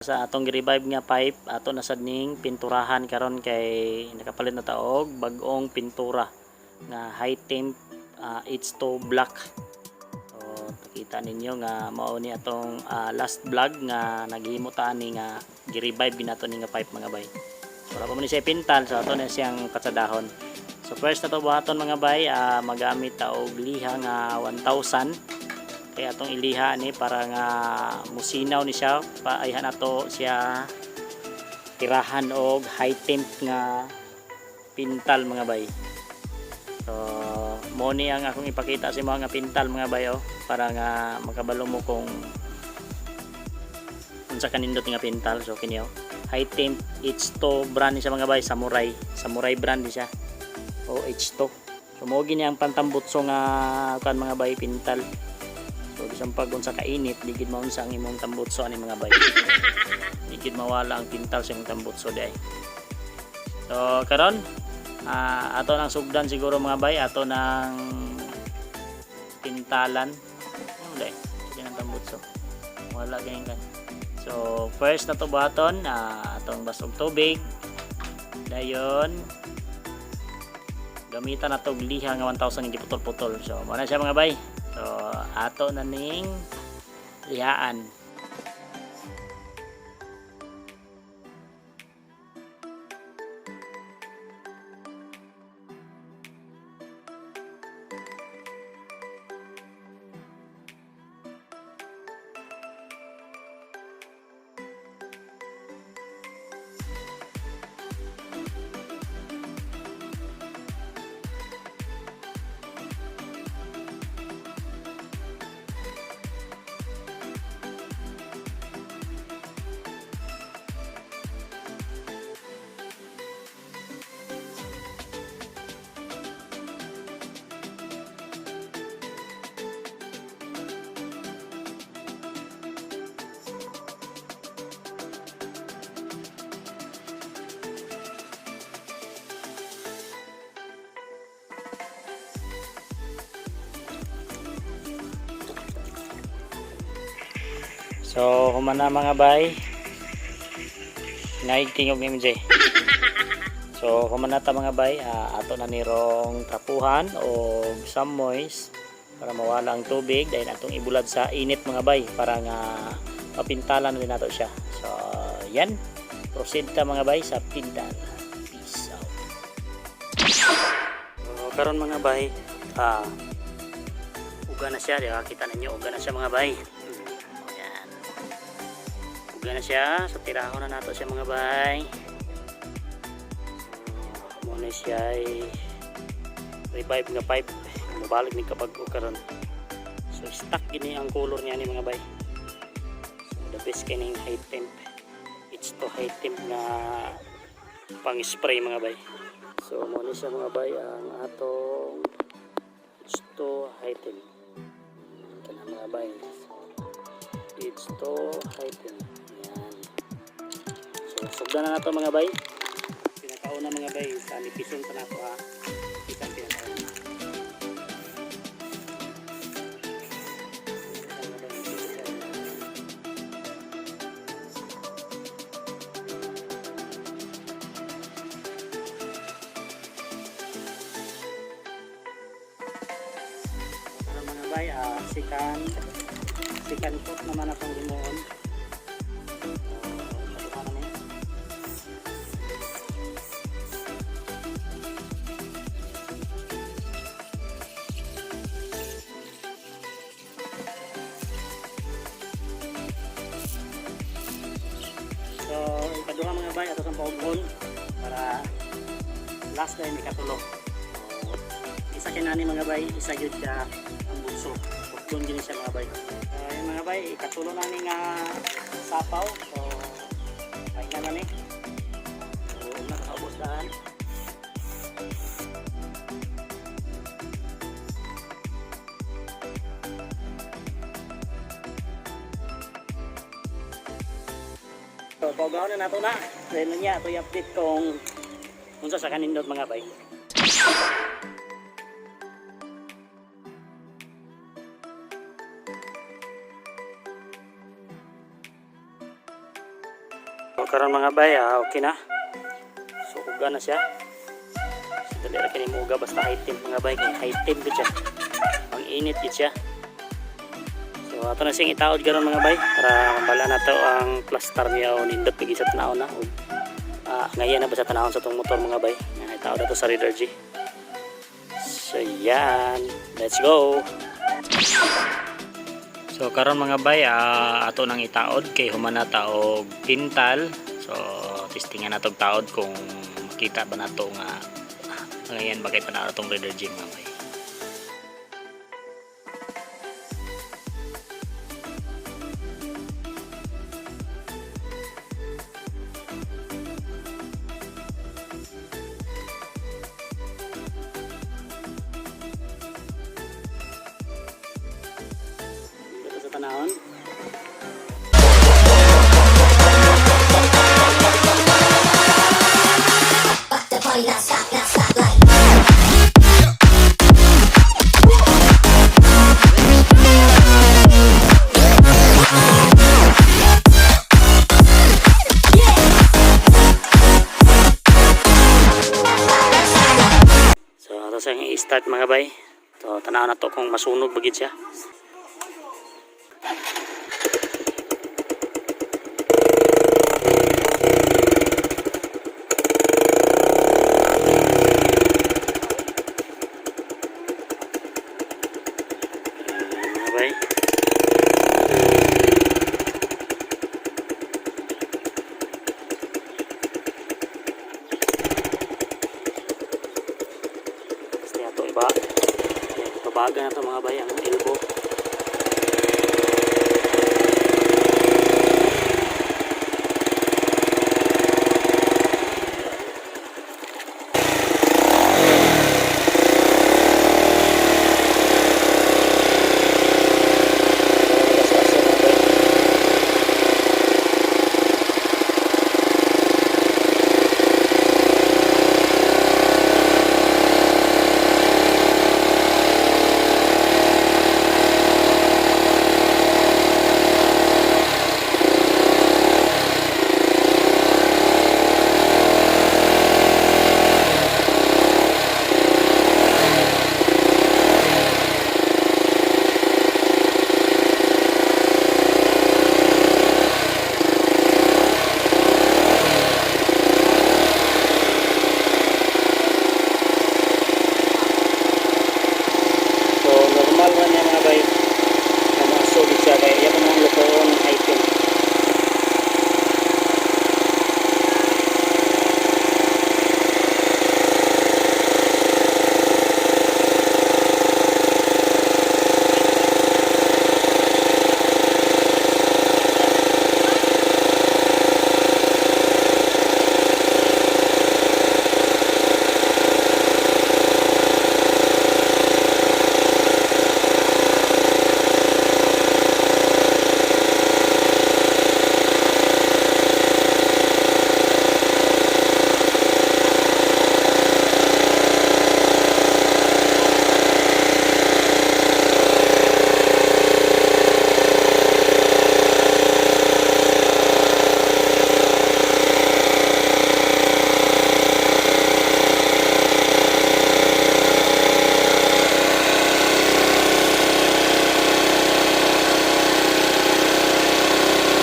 Sa atong gi-revive nga pipe, ato na sad ning pinturahan karon kay nakapalit na ta og bag-ong pintura nga high temp H2 black. So nakita ninyo nga mao ni atong last vlog nga naghimo ta ani nga gi-revive ginato ni nga pipe, mga bay. So wala pa man ni siya pintal, so ato na siyang katsadahon. So first na to buhaton, mga bay, magamit ta og liha nga 1000 kay atong iliha ni para nga musinaw ni siya paayhan ato siya tirahan og high temp nga pintal, mga bay. So mo ni ang akong ipakita sa mga pintal, mga bay, oh, para nga makabalo mo kung unsa kanindot nga pintal. So kini, oh, high temp H2 brand ni siya, mga bay. Samurai, Samurai brand ni siya o H2. So mo gini ang pantambutso nga kan, mga bay, pintal. So bisan pag unsa kainit, di gid maunsa ang imong tambutso ani, mga bay. Di gid mawala ang pintal sa imong tambutso diay. So karon ato nang sugdan siguro, mga bay, ato nang pintalan. Ano day? Sige nang tambutso. Wala ganyan kan. So first na to buhaton, atong basog tubig. Dayon gamitan nato og liha nga 1000 nga giputol-putol. So mo na siya, mga bay. So ato na ning lihaan. So human na, mga bay. Naig tingog ni MJ. So human na ta, mga bay, ato na nirong trapuhan o samoys para mawala ang tubig dahil atong ibulad sa init, mga bay, para nga mapintalan na din nato siya. So yan, proceed ta, mga bay, sa pintal. Peace out. So karon, mga bay, uga na siya, di ba? Kita ninyo, uga na siya, mga bay. Yan. Uga na siya. So tirahon na nato siya, mga bay. So muna siya ay revive nga pipe. Mubalik ni kapag karon. So stuck gini ang color niya ni, mga bay. So the best kining high temp. It's to high temp nga pang spray, mga bay. So mo ni siya, mga bay, ang atong H2 high temp. Kana, mga bay. So, H2 high temp. Yan. So sugdan na nato, mga bay. Pinakauna, mga bay, sa nipison pa nato ha. Isang pinakauna. Mga bay, nipison siya. Para, mga bay, second coat naman atong himuon. So, kaduha na ni. So, ikaduha, mga bay, ato sa paughon para last na yung ikatulo. So, isa kinani, mga bay, isa gyud ka ang bunso. Ugdon gini siya, mga bay. Yung mga bay, ikatulo na ni nga sapaw. So, ay na ni. So, una kaubos daan. So, paugahon na nato na. Dahil na niya, ito i-update kung unsa sa kanindot, mga bay. Karon, mga bay, okay na. So uga na siya. So dali ra kini mo uga basta high temp, mga bay, kay high temp gid siya. Ang init gid siya. So ato na siyang itaod karon, mga bay, para mabala nato ang plaster niya o nindot pigi sa tan-awon na ug ngayon na ba sa tanawon sa tong motor, mga bay. Nga itaod nato sa Reader G. So yan, let's go. So karon, mga bay, ato nang itaod kay human na ta og pintal. So testingan nato og taod kung makita ba nato nga ngayon ba kay tanaw atong Reader G, mga bay. Dito sa tanahon. Rock the party, not stop, not stop like. So ato siyang i-start, mga bay. So tanaw na to kung masunog ba gid siya. Ayan, mga bay. Basta ato iba. Babaga na to, mga bay, ang elbow. Aso-aso, mga bay. So normal ra niya, mga bay. Nga moaso gid siya kay iya pa man lutoon ng item.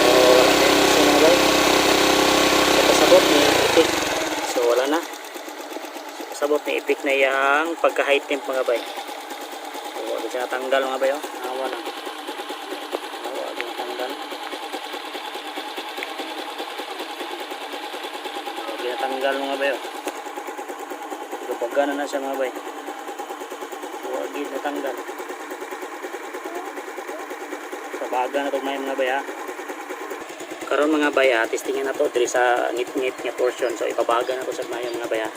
So wala na yung aso, mga bay. So pasabot ni ipik. So wala na. So, pasabot ni ipik na iyang pagka high temp, mga bay. So wala siya natanggal, mga bay oh. Awa na. Awa di natanggal. Awa di natanggal, mga bay oh. Kapag na na siya, mga bay. Wala di natanggal. Kabaga na to may mga bay ha. Karon, mga bay ha, testingan na to diri sa ngit-ngit nga portion. So ipabaga na to sa mayo, mga bay ha.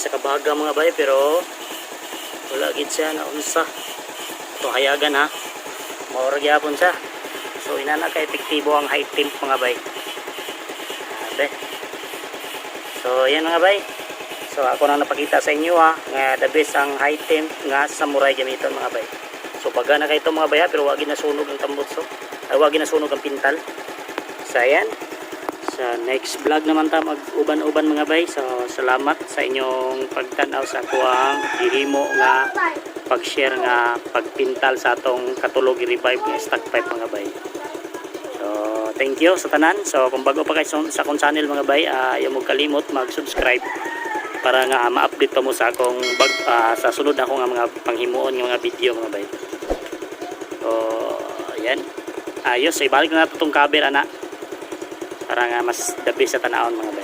sa kabaga, mga bay, pero wala gid siya na unsa. Ito hayagan ha. Maura gyapon siya. So inana ka epektibo ang high temp, mga bay. Grabe. So yan, mga bay. So ako nang napakita sa inyo ha nga the best ang high temp nga Samurai gamiton, mga bay. So baga na kay ito, mga bay ha, pero wag nasunog ang tambutso. Ay, wag nasunog ang pintal. So ayan. Sa next vlog naman ta mag-uban-uban, mga bay. So salamat sa inyong pagtan-aw sa akuang gihimo nga pag-share nga pagpintal sa atong katulog revive nga stock pipe, mga bay. So thank you sa tanan. So kung bago pa kayo sa akong channel, mga bay, ayaw mo kalimot mag-subscribe para nga ma-update pa mo sa akong sa sunod ako nga mga panghimuon nga mga video, mga bay. So ayan. Ayos, ibalik na nato tong cover ana para nga mas the best sa tanawon, mga bay.